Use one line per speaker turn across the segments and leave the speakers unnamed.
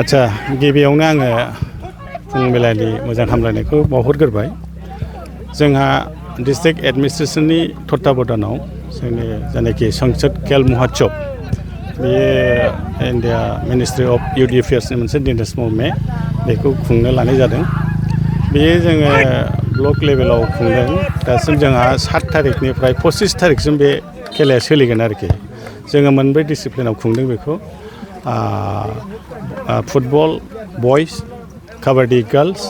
आच्छा गिबियावनो आङो फुंबिलिनि मोजां हामलायनायखौ बावहरग्रोबाय। जोंहा डिस्ट्रिक्ट एडमिनिस्ट्रेशननि तत्वाबधानाव जोंनि जायनाखि संसद खेल महोत्सव बेयो इन्डिया मिनिस्ट्रि अफ इउथ एफेयार्सनि मोनसे नेसनेल मे बेखौ खुंनो लानाय जादों। बेयो जोङो ब्लक लेभेलाव खुंदों। दासिम जोंहा 7 तारिखनिफ्राय 25 तारिखसिम बे खेलाया सोलिगोन आरोखि। जोङो मोनब्रै डिसिप्लिनाव खुंदों बेखौ फुटबल बयस, काबाडि गार्ल्स,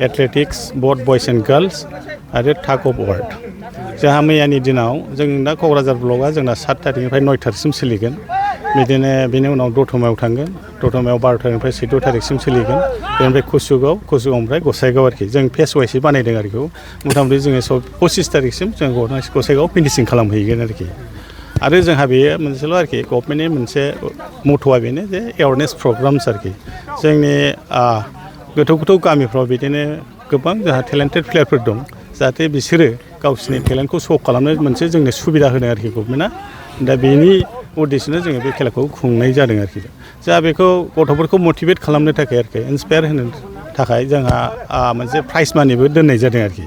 एथलेटिक्स बोथ बयस एन्ड गार्ल्स आरो टाग अफ वार। जोंहा मैयानि दिनाव जों दा क'क्राझार ब्लकआ जोंना 7 तारिखनिफ्राय 9 तारिखसिम सोलिगोन। बिदिनो बेनि उनाव दतमायाव थांगोन। दतमायाव 12 तारिखनिफ्राय 14 तारिखसिम सोलिगोन। बेनिफ्राय कुसुगावनिफ्राय गसाइगाव आरोखि जों फेस वाइसै बानायदों आरोखि। मथा मथि जोङो 25 तारिखसिम जों गसाइगाव फिनिशिं खालामहैगोन आरोखि। आरो जोंहा बेयो मोनसेल' आरोखि गभर्नमेन्टनि मोनसे मथ'आ बेनो जे एवारनेस प्रग्राम्स आरोखि। जोंनि गोथौ गोथौ गामिफ्राव बिदिनो गोबां जोंहा टेलेन्टेड प्लेयारफोर दं। जाहाथे बिसोरो गावसिनि टेलेन्टखौ शो खालामनो मोनसे जोंनो सुबिदा होदों आरोखि गभर्नमेन्टआ। दा बेनि उद्देश्यनो जोङो बे खेलाखौ खुंनाय जादों आरोखि। जा बेखौ गथ'फोरखौ मटिभेट खालामनो थाखाय आरोखि इन्सपायार होनो थाखाय जोंहा मोनसे प्राइज मानिबो दोननाय जादों आरोखि।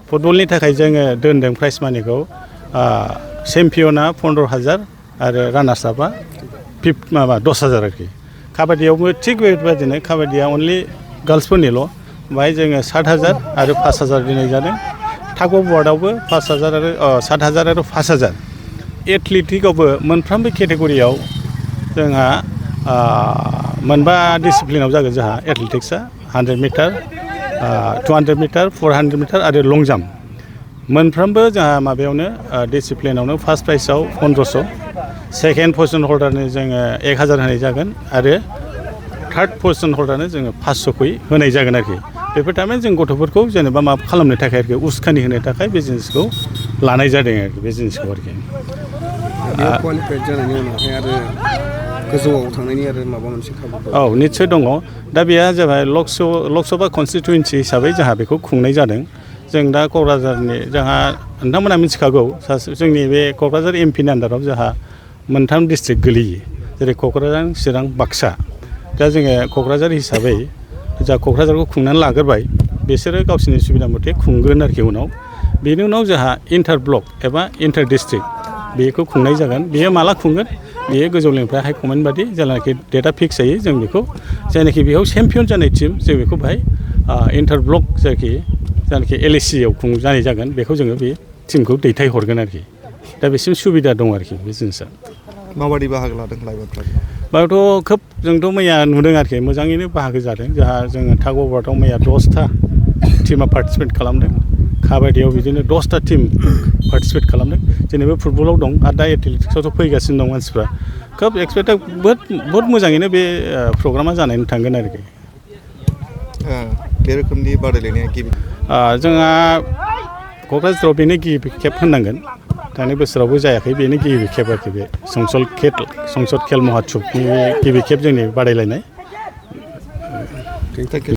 फुटबलनि थाखाय जोङो दोनदों प्राइज मानिखौ चेम्पियना 15,000 आरो रानार्स आपआ 10,000 आरोखि। काबादियावबो थिग बेबायदिनो काबादिया अनलि गार्ल्सफोरनिल'। बाहाय जोङो 7,000 आरो 5,000 दोननाय जादों। टाग अफ वारआवबो 5,000 आरो 7,000 आरो 5,000। एथलेटिकआवबो मोनफ्रोमबो केटेगरियाव जोंहा मोनबा डिसिप्लिनाव जागोन जोंहा एथलेटिक्सआ 100 मिटार 200 मिटार 400 मिटार आरो लं जाम्प। मोनफ्रोमबो जोंहा माबायावनो डिसिप्लिनावनो फार्स्ट प्राइजआव 1500, सेकेन्ड पजिसन हल्डारनो जोङो 1000 होनाय जागोन आरो थार्ड पजिसन हल्डारनो जोङो 500 होनाय जागोन आरोखि। बेफोर थारमाने जों गथ'फोरखौ जेनेबा माबा खालामनो थाखाय आरोखि उस्कानि होनो थाखाय बे जिनिसखौ लानाय जादों आरोखि बे जिनिसखौ आरोखि।
क्वालिफाइड जानायनि उनावहाय आरो गोजौआव थांनायनि आरो माबा मोनसे खाबु?
औ निस्सय दङ। दा बेहा जाबाय लकसभा कनस्टिटुवेन्सि हिसाबै जोंहा बेखौ खुंनाय जादों। जों दा क'क्राझारनि जोंहा नोंथांमोना मिथिखागौ जोंनि बे क'क्राझार एमपिनि आन्दाराव जोंहा 3 डिस्ट्रिक्ट गोलैयो। जेरै क'क्राझार, चिरां, बाक्सा। दा जोङो क'क्राझार हिसाबै जा क'क्राझारखौ खुंनानै लाग्रोबाय। बिसोरो गावसोरनि सुबिदा मथे खुंगोन आरोखि उनाव। बेनि उनाव जोंहा इन्टार ब्लक एबा इन्टार डिस्ट्रिक्ट बेखौ खुंनाय जागोन। बेयो माला खुंगोन? बेयो गोजौनिफ्राय हाइकमेन्ड बादि जेलानाखि डेटआ फिक्स जायो जों बेखौ जायनाखि बेयाव चेम्पियन जानाय टिम जों बेखौ बाहाय इन्टार ब्लक जायनाखि LAC आव जानाय जागोन बेखौ जोङो बे टिमखौ दैथायहरगोन आरोखि। दा बेसिम सुबिदा दं आरोखि बे जिनिसा।
माबायदि बाहागो लादों लाइमोनफ्रा?
बेयावथ' खोब जोंथ' मैया नुदों आरोखि मोजाङैनो बाहागो जादों। जोङो टाग अफ वारआव मैया 10था टिमा पार्टिसिपेट खालामदों। काबादियाव बिदिनो 10था टिम पार्टिसिपेट खालामदों। जेनेबा फुटबलाव दं आरो दा एथलेटिक्सआवथ' फैगासिनो दं मानसिफ्रा। खोब एक्सपेक्टेड बहुद मोजाङैनो बे प्रग्रामा जानानै थांगोन आरोखि।
बे रोखोमनि बादायलायनाया गिबि?
जोंहा क'क्राझाराव बेनो गिबि खेब होननांगोन। थांनाय बोसोरावबो जायाखै बेनो गिबि खेब आरोखि बे संसद खेल महोत्सवनि गिबि खेब जोंनि बादायलायनाय।